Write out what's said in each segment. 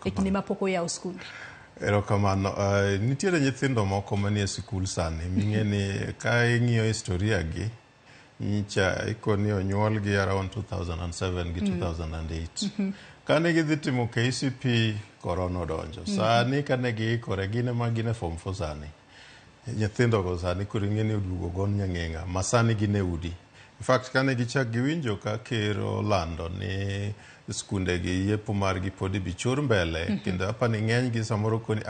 E kinde ma pok oyaw skunde. Erokamano. Nitiere nyithindo moko manie sikul sani ming'e ni ka ing'iyo historia gi nyicha ikoni onyuolgi around 2007 gi 2008. Kane gidhi timo KCPE, corona odonjo. Sani kane giikore, gin ema gin e form 4 sani. Nyithindo go sani koro ing'e ni oduogo gon nyang'eng'a ma sani gin e udi. In fact, kane gichak giwinjo ka ker olando ni skunde gi yepo margi pod ibi chor mbele kendo apani ng'eny gi samoro koni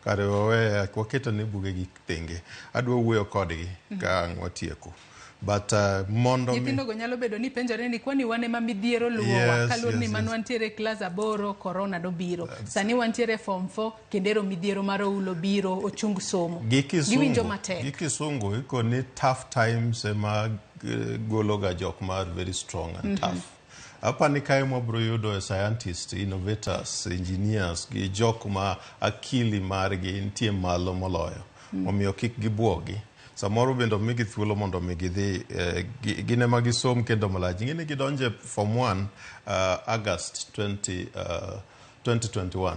kare wawe waketo ne buge gi thenge. Adwa wuoyo kodgi ka ang' watieko. But mondo mi Nyithindo go nyalo bedo ni penjore ni kwani wan ema midhiero luwowa kaluwore ni man wantiere e klas 8, corona nobiro, sani wantiere form 4 kendo ero midhiero mar oulo biro ochung somo. Gi giwinjo kisungu matek. Gi kisungu ikoni tough times ema golo ga jok ma are very strong and tough. Apani kae mwabro yudo scientists, innovators, engineers gi jok ma akili margi nitie malo moloyo. Omiyo kik gibuogi. Samoro bende omigi thuolo mondo mi gidhi gin ema gisom kendo malach. Ing'e ni gidonjo e form 1 August 20, 2021.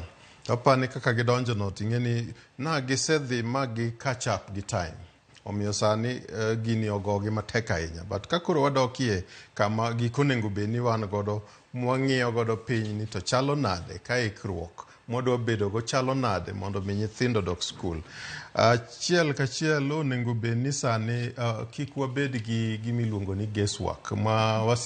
Apani kaka gidonjo no ting'e ni na gisedhi ma gi catch up gi time. Omiyo sani gini ogogi matek ahinya. But ka koro wadokie kama gik onego bed ni wan godo mwang'iyo godo piny ni to chalo nade ka ikruok mwadwa bedo go chalo nade mondo mi nyithindo dok skul. Achiel kachiel onego bed ni sani kik wabed gi gimiluongo ni guesswork ma